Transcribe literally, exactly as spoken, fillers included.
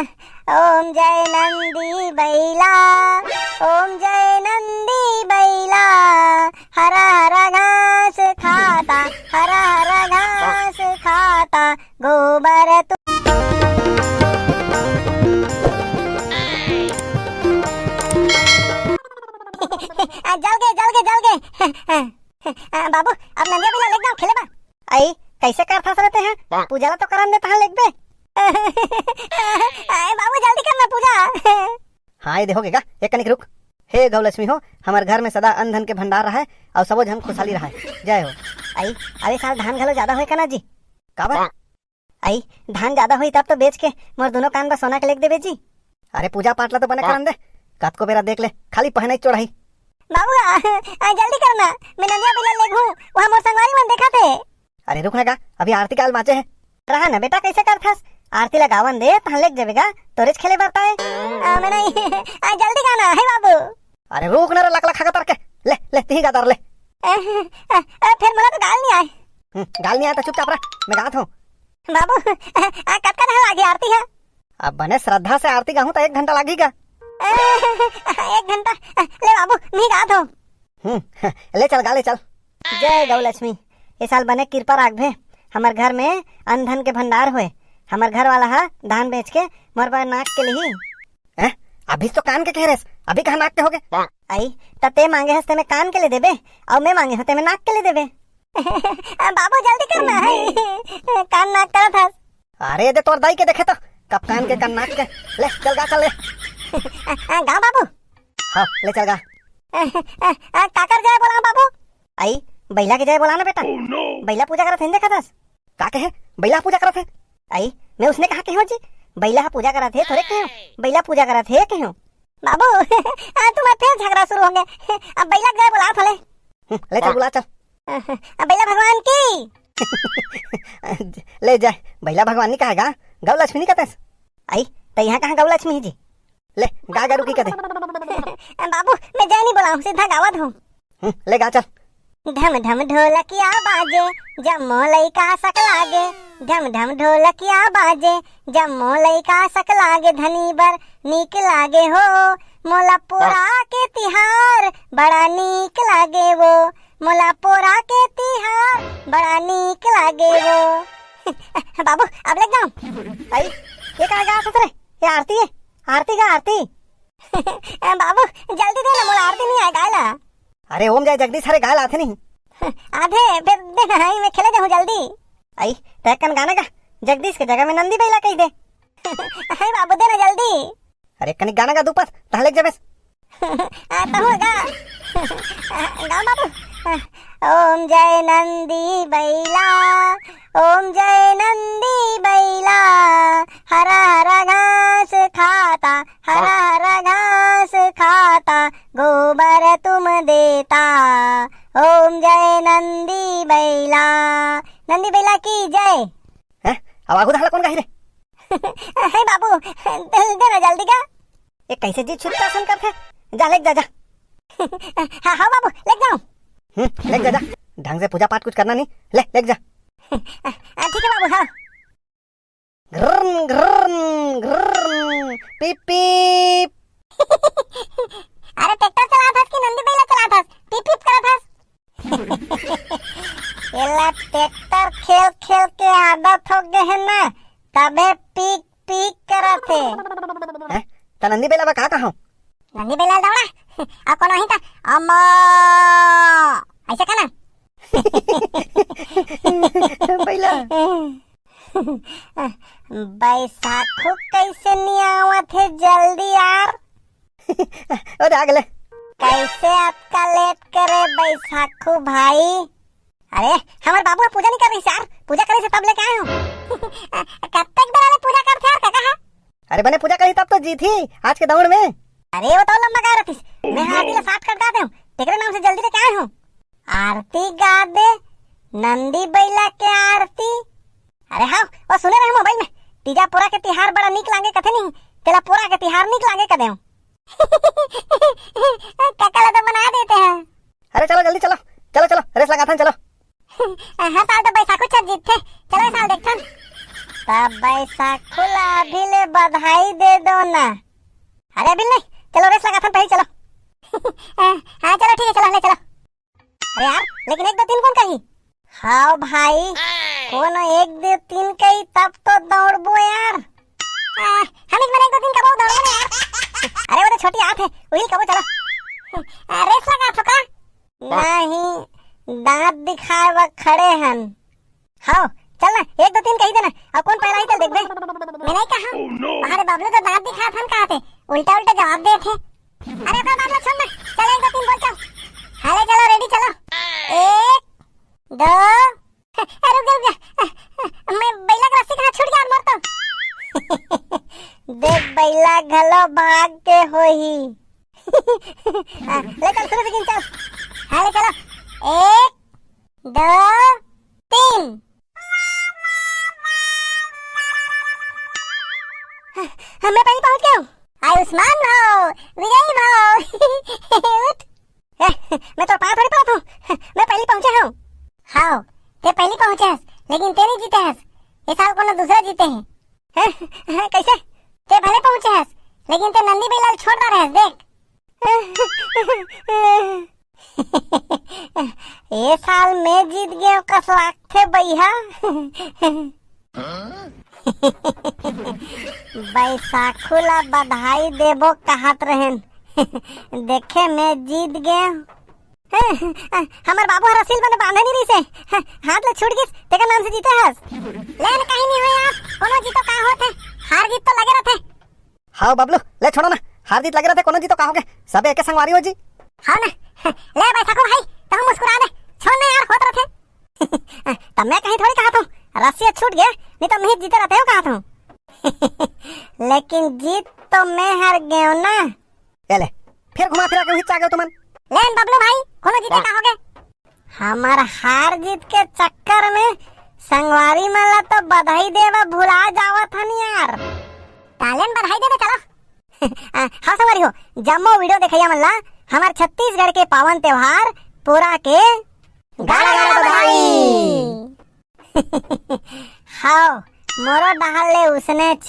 ओम जय नंदी बैला, ओम जय नंदी बैला, हरा हरा घास खाता, हरा हरा घास खाता, गोबर तू। आ, जल गे, जल गे, जल गे। आ, बाबू, अब नंदिया बैला लेग जाओ खेले बा। आई, कैसे करथस रे तें? पूजा ला तो करन दे, तहां लेग बे। आए बाबू, जल्दी कर ना पूजा। हाँ, ये दे हो गे गा, एक कनिक रुक। हे गौ लक्ष्मी हो, हमर घर में सदा अन्न धन के भंडार रहय, अउ सबो झन खुशहाली रहय। जय हो। आई, अब ए साल धान घलो जादा होय कना जी? काबर? आई, धान जादा होही तब तो बेच के मोर दोनों कान बर सोना के लेग देबे जी। अरे, पूजा पाठ ला तो बने करन दे, कतको बेरा देख ले, खाली पहनाई चोड़ाही। बाबू, आ, आ, जल्दी कर ना, मैं नंदिया बैला लेगहूं, वहां मोर संगवारी मन देखत हे। अरे रुक ना गा, अभी आरती गाय ल बांचे हे। रहा ना बेटा, कैसे करथस? आरती ला गावन दे, तहां लेग जबे गा, तोरेच खेले बर ताय। आ, मैं नहीं, आ, जल्दी गाना हे बाबू। अरे रुक ना रे, लकलक खा के तर के। ले, ले, तिही गा तर ले। ए, ए, ए, फेर मोला तो गाल नहीं आए। हम्म, गाल नहीं आए तो चुपचाप रह, मैं गात हूँ। बाबू, आ, कतका देर लागी आरती हे? अब बने श्रद्धा से आरती गाहूं त एक घंटा लागही गा। ए, एक घंटा? ले बाबू, मी गात हूँ। हम्म, ले चल गा, ले चल। जय गौ लक्ष्मी, ए साल बने कृपा राखबे, हमर घर में अन्न धन के भंडार होए, हमर घर वाला हा धान बेच के मोर बर नाक के लिही। हैं? अभी तो कान के कहे रेहेस, अभी कहाँ नाक के होगे? आई, त तें मांगे हस तेमे कान के ले देबे, अउ मैं मांगे हूँ तेमे नाक के ले देबे। बाबू जल्दी कर ना, कान नाक करत हस। अरे दे तोर दाई के देखे तो, कब कान के कब नाक के। ले चल गा, चल ले। गा बाबू। हाँ, ले चल गा। काकर जय बोला बाबू? आई, बैला के जय बोला ना बेटा। बैला पूजा करत हे, देखत हस? का कहे? बैला पूजा करत हे? आई, मैं उसने कहा कहे हूँ जी, बैला हा पूजा करत हे थोरे कहे हूँ, बैला पूजा करत हे कहे हूँ। बाबू, आ, तुम्हार फेर झगड़ा शुरू होगे। अब बैला के जय बोला थोले। हम्म, ले चल, बुला चल। अब बैला भगवान की। ले जा, बैला भगवान नहीं कहा गा, गौ लक्ष्मी नहीं कहते। आई, त यहाँ कहाँ गौ लक्ष्मी हे जी? ले, गा गा रुकी कदे। बाबू, मैं जय नहीं बोला हूँ, सीधा गावत हूँ। हम्म, ले गा चल। ढम ढम ढोलकिया बाजे, जम्मो लइका सकलागे। ढम ढम ढोलकिया बाजे, जम्मो लइका सकलागे। धनी बर नीक लागे हो, मोला पोरा के तिहार बड़ा नीक लागे वो। मोला पोरा के तिहार बड़ा नीक लागे वो। बाबू, अब लेग जाओ। आई, ये का गात हस रे? ये आरती हे, आरती गा, आरती। बाबू, जल्दी दे ना, मोला आरती नहीं आए गाय ला। अरे ओम जय जगदीश हरे गाय ला आथे नहीं। आथे, फेर दे ना, आई मैं खेले जाहूँ जल्दी। आई, तैं कन गाना गा, जगदीश के जगह में नंदी बैला कही दे। आई बाबू, दे ना जल्दी। अरे कनिक गाना गा दू पद, तहाँ लेग जबेस। आ, तहूँ गा। आ, गा बाबू। आ, ओम जय नंदी बैला, ओम जय नंदी बैला, हरा हरा घास खाता, हरा हरा घास खाता, गोबर तुम देता। ओम जय नंदी बैला। नंदी बैला की जय। हैं? अब आगू दहला कौन गाही रे? हे बाबू, दे, दे ना जल्दी का। ये कैसे जी छुट्टा सन करथे? जा, लेग जा, जा। हाँ, हाँ बाबू, लेग जाओ। हम्म, लेग जा, जा। ढंग से पूजा पाठ कुछ करना नहीं। ले, लेग जा। हाँ, ठीक है बाबू, हाँ। घ्रन, घ्रन, घ्रन, पीप, पीप। अरे, ट्रैक्टर चलात हस कि नंदी बैला चलात हस? पीप, पीप करत हस। एला ट्रैक्टर खेल खेल के आदत हो गे हे ना, तभे पीक पीक करत हे। हैं? त नंदी बैला बा का कहूं? नंदी बैला दौड़ा, अउ कोनो ही त अम्मा, ऐसे कहना। बैला। बैसाखू कैसे नहीं आवत हे जल्दी यार? ओ दे आ गेले। कैसे अतका लेट करे बैसाखू भाई? अरे, हमर बाबू ह पूजा नहीं कर रही यार, पूजा करे से तब लेके आए हूँ। कब तक बेरा ले पूजा करथे यार काका हा? अरे बने पूजा करही तब तो जीतही आज के दौड़ में। अरे वो तो लंबा गा रथिस, मैं हा आरती ला साफ कर डाते हूँ, तेरे नाम से जल्दी लेके आए हूँ। आरती गा दे, नंदी बैला के आरती। अरे हाँ, वो सुने रहे मोबाइल में, तीजा पोरा के तिहार बड़ा नीक लागे कथे नहीं, तेला पोरा के तिहार नीक लागे कदे हूँ। काका ला तो बना देते हैं। अरे चलो जल्दी चलो, चलो चलो रेस लगाथन चलो। हर साल तो बैसाखू छठ जीतथे, चलो इस साल देखथन। तब बैसाखू ला अभी ले बधाई दे दो ना। अरे अभी नहीं, चलो रेस लगाथन पहले, चलो। हाँ चलो ठीक है, चलो ले चलो। अरे यार, लेकिन एक दो तीन कौन कही? हाँ भाई, कोनो एक दो तीन कही तब तो दौड़बो यार। आ, हम एक बार एक दो तीन कबो दौड़बो ना यार। अरे वो तो छोटी हाथ है, वही कबो चलो। आ, रेस लगा तो का? नहीं, दांत दिखाए बर खड़े हन। हाँ चल ना, एक दो तीन कही देना। अब कौन पहला ही चल देखबे। मैं नहीं कहा। अरे बबलू तो दांत दिखात हन कहा थे, उल्टा उल्टा जवाब दे थे। अरे ओकर बात ला छोड़ ना, चल एक दो तीन बोल चल। हाँ ले चलो, रेडी चलो। एक, दो। अरे रुक जा, रुक जा। मैं बैला के रस्सी कहाँ छूट गया मोर तो। देख बैला घलो भाग के होही। हाँ, ले चल शुरू से गिन चल। हाँ ले चलो। एक, दो, तीन। हाँ, मैं पहले पहुंच गया हूँ। आयुष्मान भव, विजयी भव। उठ। ए, मैं तो पाँव थोड़ी पड़त हूँ। मैं पहले पहुंचे हूँ। हाँ, ते पहले पहुंचे हस, लेकिन ते नहीं जीते हस। ये साल कोनो दूसरा जीते हैं। हैं? हैं, कैसे? ते भले पहुंचे हस, लेकिन ते नंदी बैला ला छोड़ डारे हस, देख। ए साल मैं जीत गया कस लागथे भैया। बैसाखू ला बधाई देबो कहत रहेन। देखे मैं जीत गया। हमर बाबू हर असील बने बांधे नहीं रहिसे। हाथ ले छूट गिस, तेकर नाम से जीते हस। लेन कहीं नहीं हो यार, कोनो जीतो का होत है, हार जीत तो लगे रहते। हाँ बबलू, ले छोड़ो ना, हार जीत लगे रहते, कोनो जीतो का होगे, सबे एके संगवारी हो जी। हाँ ना, ले बैसाखू भाई, तहूँ मुस्कुरा दे, छोड़ ना यार, होत रहते। तब मैं कहीं थोड़ी कहा था, रस्सी छूट गया, नहीं तो मैं जीते रहते हो कहा था। लेकिन जीत तो मैं हार गया ना। ए ले, फिर घुमा फिरा के वही आ गए तुमन। लेन बबलू भाई, कोनो जीते का होगे? हमर हार जीत के चक्कर में संगवारी मन ला तो बधाई देवा भुला जावत हन यार। तालेन बधाई देवे चलो। आ, हाँ संगवारी हो, जम्मो वीडियो देखैया मन ला हमर छत्तीसगढ़ के पावन त्योहार पोरा के गाड़ा गाड़ा बधाई। हाव, मोरो डहार ले उसनेच।